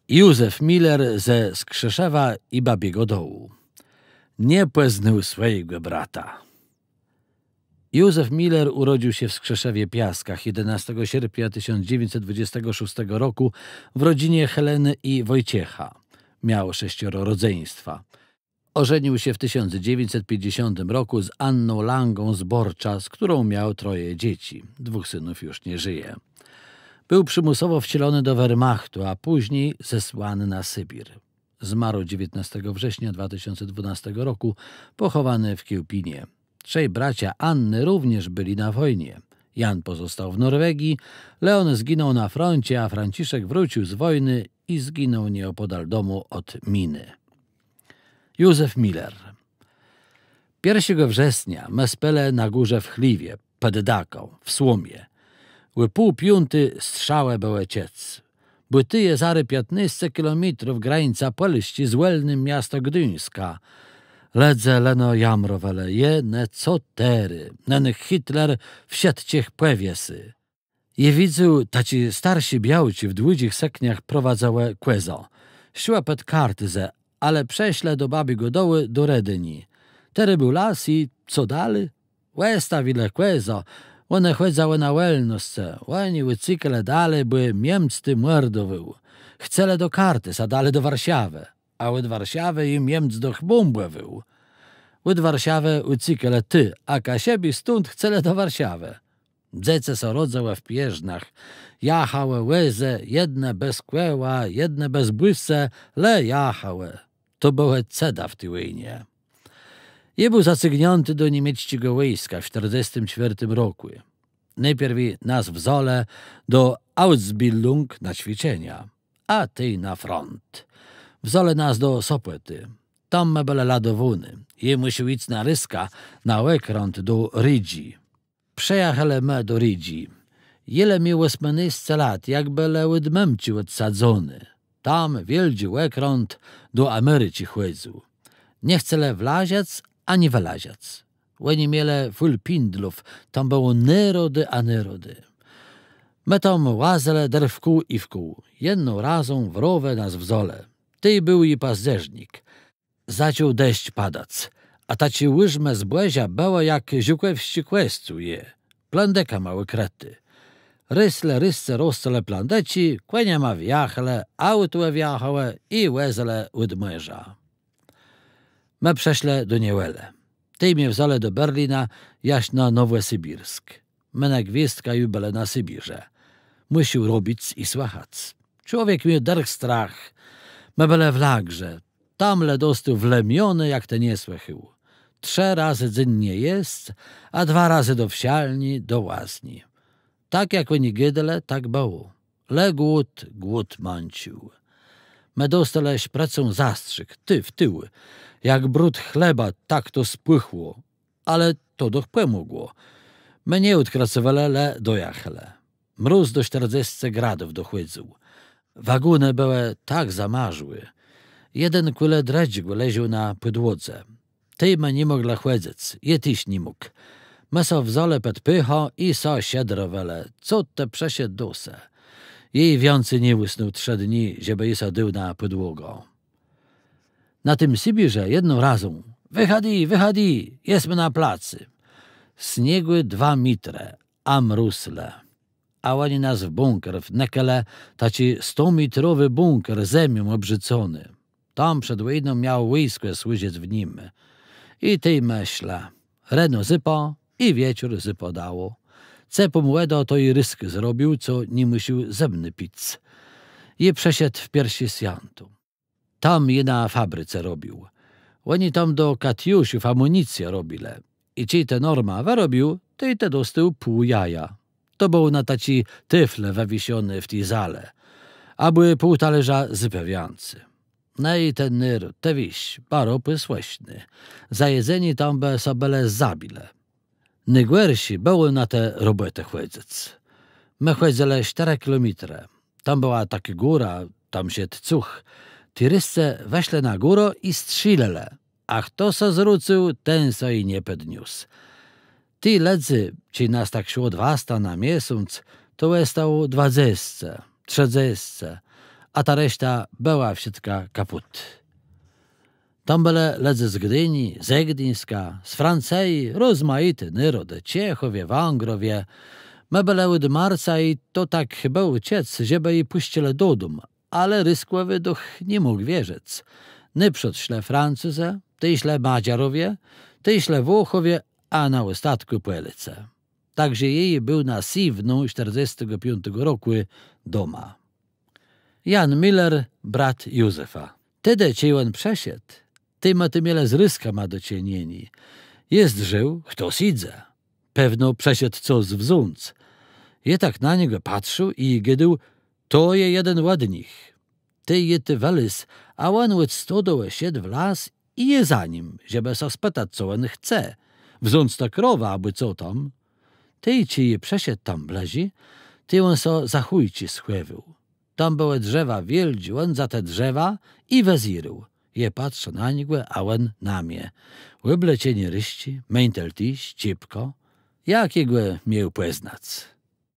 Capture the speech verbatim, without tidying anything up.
Józef Miller ze Skrzeszewa i Babiego Dołu. Nie pòznôł swòjégò brata. Józef Miller urodził się w Skrzeszewie Piaskach jedenastego sierpnia tysiąc dziewięćset dwudziestego szóstego roku w rodzinie Heleny i Wojciecha. Miał sześcioro rodzeństwa. Ożenił się w tysiąc dziewięćset pięćdziesiątym roku z Anną Langą z Borcza, z którą miał troje dzieci. Dwóch synów już nie żyje. Był przymusowo wcielony do Wehrmachtu, a później zesłany na Sybir. Zmarł dziewiętnastego września dwa tysiące dwunastego roku, pochowany w Kiełpinie. Trzej bracia Anny również byli na wojnie. Jan pozostał w Norwegii, Leon zginął na froncie, a Franciszek wrócił z wojny i zginął nieopodal domu od miny. Józef Miller. Pierszégò wrzesnia më spelë na górze w chléwie, pòd daką, w słomie. Ò pół piąti strzałë bëłë czëc. Bò tu je zarô piãtnôsce kilométrów grańca Pòlsczi z wòlnym miastã Gduńskã. Lëdze leno jamrowelë, je ne co terô, nënk Hitler wszëtczich pòwiesy. Jô widzôł, taczé starszé białczi w dłudżich sëkniach prowadzëłë kòzã. Szłë pòd Kartuzë, ale przëszłë do Babégò Dołu do Redini. Terô béł las i co dali? Òstawilë kòzã, òne chòdzëłë na wòlnoscë, òni ùcékelë dali, bò Miemc tu mòrdowôł. Chcelë do Kartuz, a dali do Warszawë, a òd Warszawë jich Miemc doch bómbòwôł. Òd Warszawë ùcékelë tu, a Kaszëbi stąd chcelë do Warszawë. Dzecë sã rodzëłë w pierznach. Jachałë wòzë, jedne bez kòła, jedne bez bùsë, le jachałë. To bëłë cëda w ti wòjnie. Jô béł zacygniãti do niemiecczégò wòjska w sztërdzestim czwiôrtim rokù. Nôpierwi nas wzãlë do Ausbildung na cwiczenia, a tej na front. Wzãlë nas do Sopòtë. Tam më bëlë ladowóny. Jô mùszôł jic na rëskã, na òkrãt do Ridżi. Przëjachelë më do Ridżi. Jô le miôł òsmënôsce lat, jak bëlë òd mëmczi òdsadzony. Tam wiôldżi òkrãt do Americzi chòdzył. Nie chcelë wlazac ani wëlazac. Òni mielë fùl pindlów, tam bëło nôrodë a nôrodë. Më tam łazëlë derch wkół i wkół. Jedną razą w rowë nas wzãlë. Tej béł ju pazdzérznik. Zaczął deszcz padac, a taczé ùrzmë zbòżô bëłë jak żukòwsczi kòscół je, plądëkama òkrëté. Rësle, rësce roscëlë plądëczi, kòniama wjachelë, aùto wjachałë i wòzëlë òd mòrza. Më przëszlë do niewòlë. Tej mie wzãlë do Berlina, jaż na Nowòsybirsk. Më na gwiôzdkã ju bëlë na Sybirze. Mùszôł robic i słëchac. Człowiek miôł derch strach. Më bëlë w lagrze. Tam le dostôł w lëmiona, jak të nie słëchôł. Trzë razë dzénnie jesc, a dwa razë do wszalni, do łazni. Tak jak òni gôdelë, tak bëło. Le głód, głód mãcził. Më dostelë szprëcą zastrzik, tu w tił. Jak bród chleba, tak to spùchło. Ale to doch pòmògło. Më nie òdkracowelë, le dojachelë. Mróz do sztërdzesce gradów dochòdzył. Wagónë bëłë tak zamarzłé. Jeden kòle drëdżégò leżôł na pòdłodze. Tej më ni mòglë chòdzëc, jô téż ni mógł. Më sã wzãlë pòd pôchã i sã szedrowelë, co të przëszedł do se. Jô wiãcy nie ùsnął trzë dni, żebë jô sã dôł na pòdłogã. Na tim Sybirze jedną razą: „Wëchadi, wëchadi, jesmë na placu”. Sniegù dwa métrë, a mróz le. A òni nas w bùnker wnëkelë, taczi stométrowi bùnker, zemią òbrzucony. Tam przed wòjną miało wòjskò służëc w nim. I tej më szlë. Reno zupã i wieczór zupã dało. Cepłą wòdã to i rësk zrobił, co ni mùszôł zëmny pic. Jô przëszedł w pierszé swiãto. Tam jô na fabrice robił. Òni tam do katiuszów amùnicjã robilë. I czej të normã wërobił, tej të dostôł pół jaja. To bëło na taczi tôflë wëwieszony w ti zalë. Abò pół talérza zupë wiãcy. No i ten nôród, të wiész, baro pòsłëszny. Za jedzenié tam bë sã bëlë zabilë. Nôgòrszé bëło na te robòtë chòdzëc. Më chòdzëlë sztërë kilométrë. Tam bëła takô góra, tam szedł cuch. Ti rëscë wëszlë na górã i strzélëlë. A chto sã zwrócył, ten sã i nie pòdniósł. Ti lëdzy, czej nas tak szło dwasta na miesąc, to òstało dwadzesce, trzëdzesce. a ta reszta bëła wszëtka kaput. Tam bëlë lëdze z Gdini, ze Gduńska, z Francji, rozmajité nôrodë, Czechòwie, Wãgrowie. Më bëlë òd marca i to tak bëło czëc, żebë ji pùscëlë do dóm, ale Rëskòwi doch ni mógł wierzëc. Nôprzód szlë Francuzë, tej szlë Madżarowie, tej szlë Włochòwie, a na òstatkù Pòlôcë. Tak że jô béł na séwną sztërdzestégò piątégò rokù doma. Jan Miller, brat Józefa. Tedë, czej òn przëszedł, tej ma të miała z Rëskama do czënieniô. Jô zdrzôł, chtos jidze. Pewno przëszedł cos wząc. Jô tak na niegò patrzôł i gôdôł: „To je jeden òd nich”. Tej jô tej wëlôzł, a òn òd stodołë szedł w las i jô za nim, żebë sã spëtac, co òn chce. Wząc tã krowã, abò co tam. Tej, czej jô przëszedł tam blëżi, tej òn sã za chójczi schòwôł. Tam bëłë drzewa wiôldżé, òn za te drzewa i wëzérôł. Jô patrzã na niegò, a òn na mie. Òbleczenié rësczé, mãtel téż, czôpka. Jak jô gò miôł pòznac?